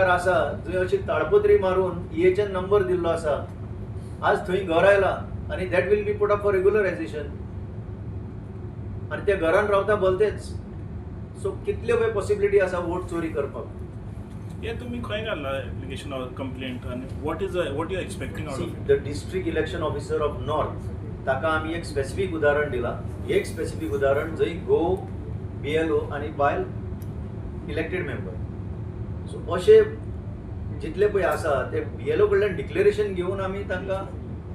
आसा जंय अशी ताडपत्री मारून EHN number दिल्लो आसा, आज थंय घर आयला आनी that will be put up for regularisation आनी त्या घरान रावता भलतेच. सो कितल्यो पळय पॉसिबिलिटी आसा वोट चोरी करपाक. हे तुमी खंय घाल्ला एप्लिकेशन ऑर कंप्लेंट आनी what is what you expecting out of it? The district election officer of north ताका आमी एक स्पेसिफीक उदाहरण दिलां, एक स्पेसिफीक उदाहरण जंय घोव BLO आनी बायल इलेक्टेड मेंबर. सो अशे जितले पळय आसा ते BLO कडल्यान डिक्लेरेशन घेवन आमी तांकां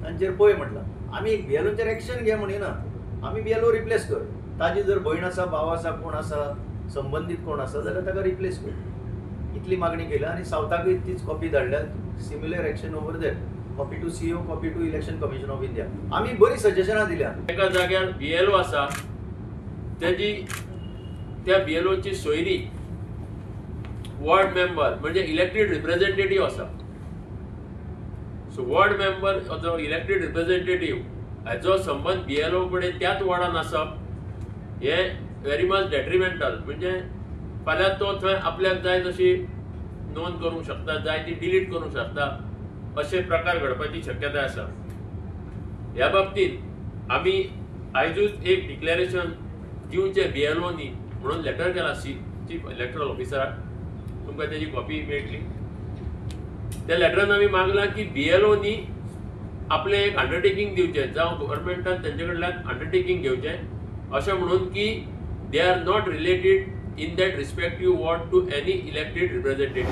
तांचेर पळय म्हटलां. आमी BLOचेर एक्शन घे म्हणिना, आमी BLO replace कर. ताजी जर भयण आसा, भाव आसा, कोण आसा संबंदीत कोण आसा जाल्यार ताका रिप्लेस कर, इतली मागणी केल्या. आनी सावथाकूय तीच कॉपी धाडल्या, similar action over there, copy to CO, copy to election commission of India. आमी बरी सजेशनां दिल्या. एका जाग्यार BLO आसा, तेजी त्या BLOची सोयरी वॉर्ड मेंबर म्हणजे इलेक्टेड रिप्रेझेंटेटिव्ह आसा. सो वॉर्ड मेंबर जो इलेक्टेड रिप्रेझेंटेटिव्ह हाजो संबंद BLO कडेन त्याच वॉर्डान आसप हे व्हेरी मच डेट्रिमेंटल. म्हणजे फाल्यां तो थंय आपल्याक जाय तशी नोंद करूंक शकता, जाय ती डिलीट करूंक शकता, अशे प्रकार घडपाची शक्यताय आसा. ह्या बाबतींत आमी आयजूच एक डिक्लेरेशन दिवचें BLOनी म्हणून लेटर केलां चीफ इलेक्टोरल ऑफिसराक, तुमकां तेजी कॉपी मेळटली. त्या लेटरान आमी मागलां की BLOनी आपलें एक अंडरटेकींग दिवचें, जावं गव्हर्मेंटान तेंचे कडल्यान अंडरटेकींग घेवचें अशें म्हणून की they are not related in that respective ward to any elected representative.